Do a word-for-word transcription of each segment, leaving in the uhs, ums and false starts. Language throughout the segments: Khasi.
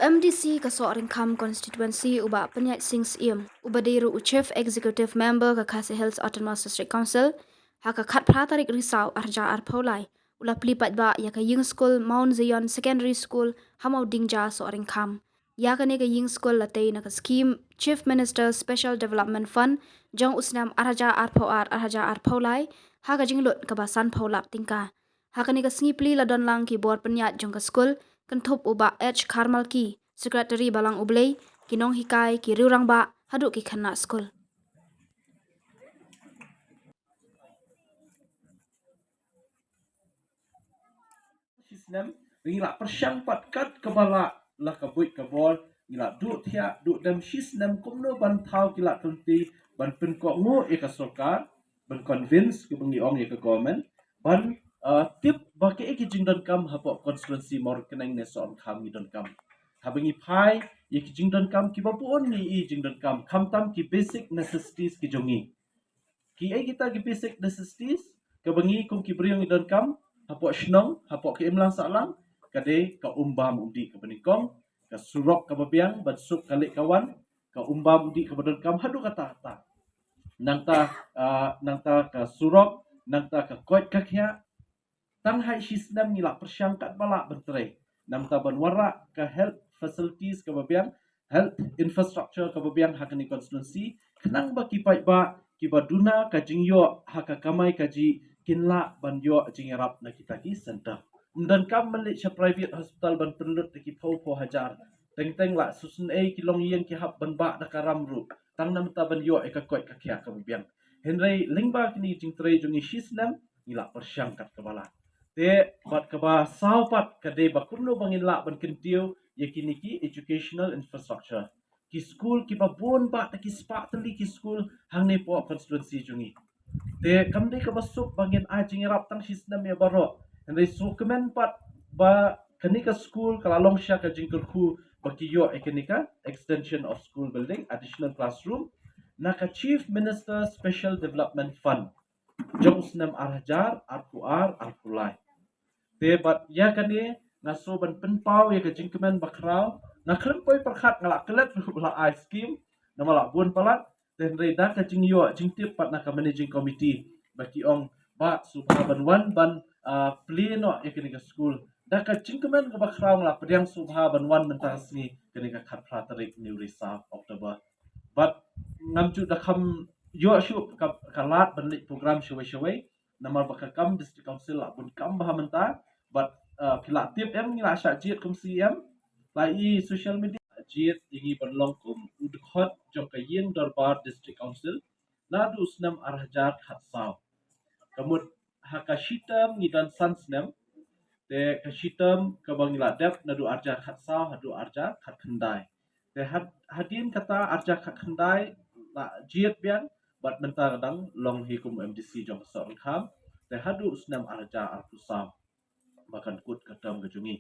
M D C ka Sohryngkham Constituency u Bah Pyniaid Singh Syiem, uba dei ruh u Chief Executive Member ka Khasi Hills Autonomous District Council, ha ka khatphra tarik Risaw arhajar arphew lai, u la plie paidbah ïa ka ïing skul Mount Zion Secondary School ha Mawdingja Sohryngkham. Ïa kane ka ïing skul la tei na ka skhim Chief Minister Special Development Fund jong u snem arhajar arphew ar arhajar arphew lai, ha ka jinglut kaba sanphew lak tyngka. Ha kane ka sngi plie la don lang ki bor pynïaid jong ka skul, kynthup u Bah H Kharmalki, Secretary Balang U Blei, ki nonghikai, ki riewrangbah, haduh ki khynnah skul. Shi snem, ngi la pyrshang pat kat kaba lah, la ka buit ka bor, ngi la duh thiah, duh dem shi snem kumno ban thaw ki lad ki lynti, ban pynkohnguh ïa ka sorkar, ban convince kiba ngi ong ïa ka government, ban, uh, tip ba kaei ki jingdonkam hapoh constituency Mawryngkneng ne Sohryngkham ngi donkam. Haba ngi phai ïa ki jingdonkam kiba bun ngi i jingdonkam, khamtam ki basic necessities ki jong ngi. Kiei kita ki basic necessities kaba ngi kum ki briew ngi donkam hapoh shnong, hapoh ka imlang sahlang, ka dei ka um bam um dih kaba nyngkong, ka surok kaba biang ban suk ka leit ka wan, ka um bam um dih kaba donkam haduh katta katta. Nangta, ah, nangta ka surok, nangta ka koit ka khiah. Tang ha shi snem ngi la pyrshang katba lah ban trei. Nangta ban wanrah ka health facilities kaba biang, health infrastructure kaba biang ha kane constituency, khnang ba ki paidbah kiba duna ka jingïoh ha ka kamai kajih kin lah ban ïoh jingïarap na kita ki center. Ym donkam ban leit sha private hospital ban pynlut da ki phew phew hajar. Teng teng la shisien ei ki longïing ki hap ban bah da ka ram ruh, tang namar ban ïoh ïa ka koit ka khiah kaba biang. Hynrei lyngba kine ki jingtrei jong ngi shi snem, ngi la pyrshang kat kaba lah. Te bad kaba saw pat ka dei ba kumno ba ngin lah ban kyntiew ïa kine ki educational infrastructure. Ki skul kiba bun bah da ki spah tylli ki skul hangne hapoh constituency jong ngi. Te kam dei kaba suk ba ngin ai jingïarap tang shi snem ïa baroh. Hynrei sngewkmen pat ba kane ka skul ka la long sha ka jingkyrkhu ba ki ïoh ïa kane ka extension of school building, additional classroom, na ka Chief Minister Special Development Fund jong u snem arhajar arphew ar arphew lai. Te bad ïa kane nga sngew ban pynpaw ïa ka jingkmen bakhraw. Nga khlem poi pyrkhat nga la klet ruh la ai skim, namar la bun palat. Te hynrei da ka jingïoh jingtip pat na ka managing committee ba ki ong ba sngewbha ban wan ban, ah, plie noh ïa kane ka skul. Da ka jingkmen kaba khraw nga la pdiang sngewbha ban wan mynta ka sngi, kane ka khatphra tarik u Risaw October. Bad ngam ju da kham ïoh shuh ka, ka lad ban leit program shawei shawei. Namar ba ka kam District Council la bun kam bha mynta. Bad, uh, phi la tip em, ngi la shah jied kum shi em. La i social media. Jied ïa ngi ban long kum u dkhot jong ka ïing dorbar District Council naduh u snem arhajar khatsaw. Ka mut ha ka shi term ngi don san snem. Te ka shi term kaba ngi la dep naduh arhajar khatsaw haduh arhajar khatkhyndai. Te had-, hadien kata arhajar khatkhyndai la jied biang bad mynta ka dang long hi kum MDC jong ka Sohryngkham. Te haduh u snem arhajar arphew saw ba kan kut ka term ka jong ngi.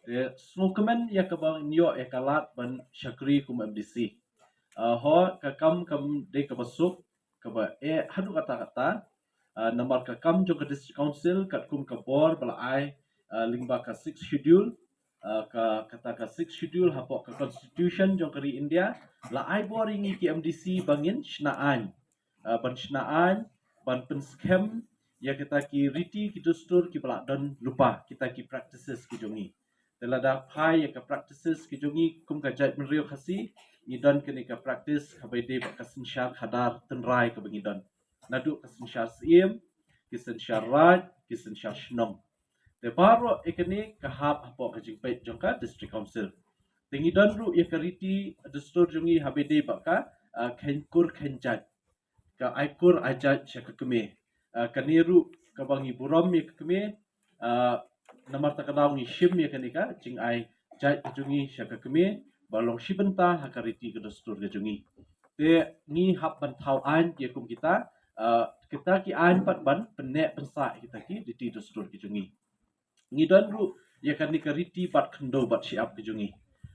Te sngewkmen ïa kaba ngi ïoh ïa ka lad ban shakri kum MDC. Ah, ho ka kam kam dei kaba suk kaba eh haduh katta katta. Ah, namar ka kam jong ka District Council katkum ka bor ba la ai, ah, lyngba ka Sixth Schedule, ah, ka kata ka Sixth Schedule hapoh ka Constitution jong ka ri India, la ai bor ïa ngi ki MDC ba ngin shna aiñ. Ah, ban shna aiñ, ban pynskhem ïa kita ki riti ki dustur kiba la don lypa, kita ki practices ki jong ngi. Te lada phai ïa ka practices ki jong ngi kum ka jaitbynriew Khasi, ngi don kane ka practice kaba ïadei bad ka synshar khadar tynrai kaba ngi don. Naduh ka synshar syiem, ki synshar raid, ki synshar shnong. Te baroh ïa kane ka hap hapoh ka jingpeit jong ka District Council. Te ngi don ruh ïa ka riti dustur jong ngi haba ïadei bad ka, ah, kheiñ kur kheiñ jait. Ka ai kur ai jait sha ka kmie. Ah, kane ruh kaba ngi burom ïa ka kmie, ah, namar kata ka daw ngi shim ïa kane ka jingai jait ka jong ngi sha ka kmie ba long shi bynta ha ka riti ka dustur ka jong ngi. Te ngi hap ban thaw aiñ ïa kum kita, ah, kita ki aiñ pat ban pynneh pynsah ïa kita ki riti dustur ka jong ngi. Ngi don ruh ïa kane ka riti bat khyndew bat shyiap ka jong ngi.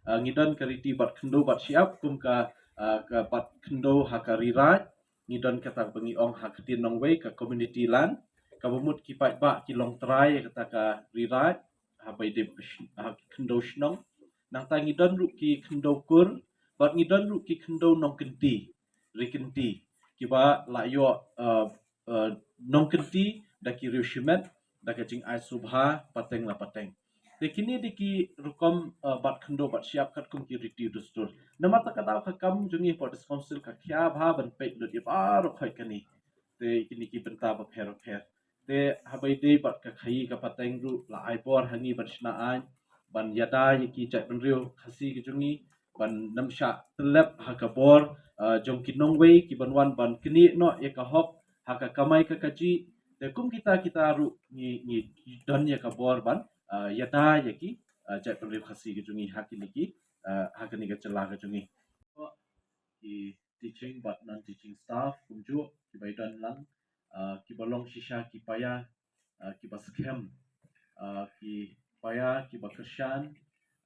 Ah, ngi don ka riti bat khyndew bat shyiap kum ka, ah, ka bat khyndew ha ka ri raid. Ngi don kata ba ngi ong ha ka ktien nongwei ka community land. Kaba mut ki paidbah ki long trai ïa kata ka ri raid. Haba ïadei bad ka sh-, ha khyndew shnong. Nangta ngi don ruh ki khyndew kur, bad ngi don ruh ki khyndew nongkynti, ri kynti, kiba la ïoh, uh, uh, nongkynti da ki riew shimet, da ka jingai sngewbha pateng la pateng. Te kine dei ki rukom, uh, bat khyndew bat shyiap katkum ki riti dustur. Namar kata ka daw ka kam jong ngi hapoh District Council ka khia bha ban peit lut ïa baroh khoit kane. Te kine ki bynta bapher bapher. Te haba ïadei bad ka khaïi ka pateng ruh la ai bor ha ngi ban shna aiñ, ban ïada ïa ki jaitbynriew Khasi ki jong ngi, ban nym shah tyllep ha ka bor, uh, jong ki nongwei, ki ban wan ban knieh noh ïa ka hok ha ka kamai ka kajih. Te kum kita kita ruh ngi, ngi don ïa ka bor ban, uh, ïada ïa ki, uh, jaitbynriew Khasi ki jong ngi ha kine ki, uh, ha kane ka jylla ka jong ngi. Ki teaching bad non-teaching staff kumjuh kiba ïadon lang, uh, kiba long shisha ki paia, uh, kiba skhem, uh, ki paia kiba kyrshan,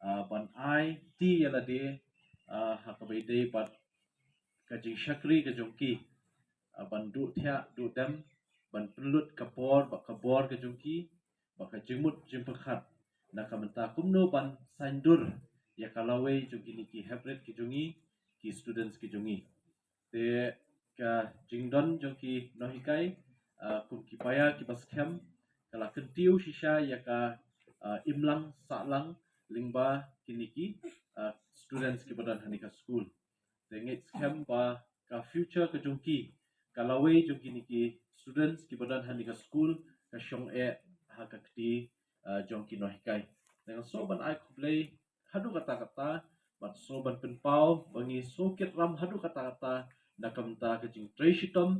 uh, ban aiti ïa lade, uh, ha kaba ïadei bad ka jingshakri ka jong ki, uh, ban duh thiah duh dem, ban pynlut ka por bad ka bor ka jong ki, bad ka jingmut jingpyrkhat na ka bynta kumno ban saiñdur ïa ka lawei jong kine ki heprit ki jong ngi, ki students ki jong ngi. Te ka jingdon jong ki nonghikai, uh, kum ki paia kiba skhem, ka la kyntiew shisha ïa ka, uh, imlang sahlang lyngba kine ki, uh, students kiba don ha kane ka skul. Te ngi skhem ba ka future ka jong ki, ka lawei jong kine ki students kiba don ha kane ka skul, ka shong eh ha ka kti, uh, jong ki nonghikai. Te nga sngew ban ai khublei haduh katta katta, bad sngew ban pynpaw ba ngi sngew kit ram haduh katta katta na ka bynta ka jingtrei shitom,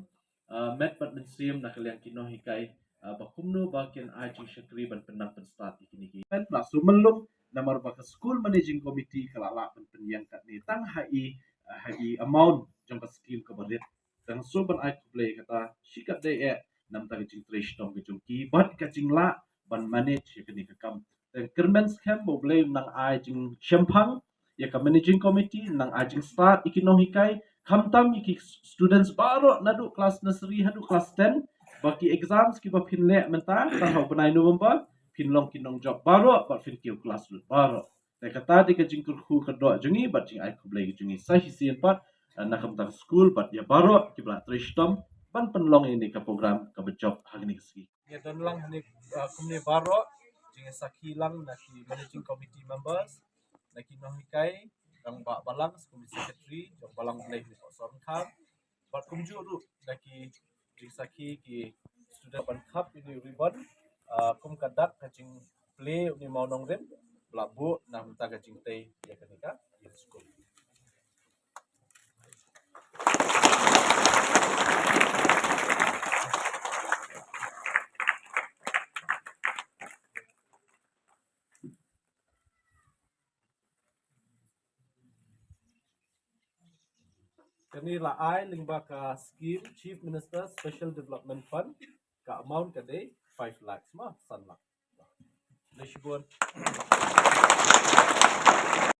uh, met bad mynsiem na ka liang ki nonghikai, uh, ba kumno ba kin ai jingshakri ban pynnang pynstad ïa kine ki. Pynpra sngew mlung namar ba ka school managing committee ka la lah ban pynïeng katne tang ha i, ha i amount jong ka scheme kaba rit. Te nga sngew ban ai khublei kata shi katdei eh na ka bynta ka jingtrei shitom ka jong ki bad ka jinglah ban manage ïa kane ka kam. Te kyrmen skhem ba U Blei un nang ai jingshemphang ïa ka managing committee, nang ai jingstad ïa ki nonghikai, khamtam ïa ki students baroh naduh class nursery haduh class ten, ba ki exams kiba phin leh mynta tang ha u bnai November, phin long ki nongjop baroh bad phin kiew class lut baroh. Te kata dei ka jingkyrkhu ka doh jong ngi bad jingai khublei ka jong ngi sa shisien pat, eh, na ka bynta ka skul bad ïa baroh kiba la trei shitom ban pynlong ïa kane ka program kaba jop ha kane ka sngi. Ngi don lang hangne, uh, kumne baroh, jingïasakhi lang na ki managing committee members, na ki nonghikai, rangbah balang, kum ki secretary jong balang Blei ha Sornkhar, bad kumjuh ruh na ki jingsakhi ki student ban khap ïa une u ribbon, uh, kum ka dak ka jingplie une u mawnongrim ba la buh na ka bynta ka jingtei ïa kane ka youth school. Kane la ai lyngba ka scheme Chief Minister Special Development Fund, ka amount ka dei five lakhs, ma san lak. Khublei shibun.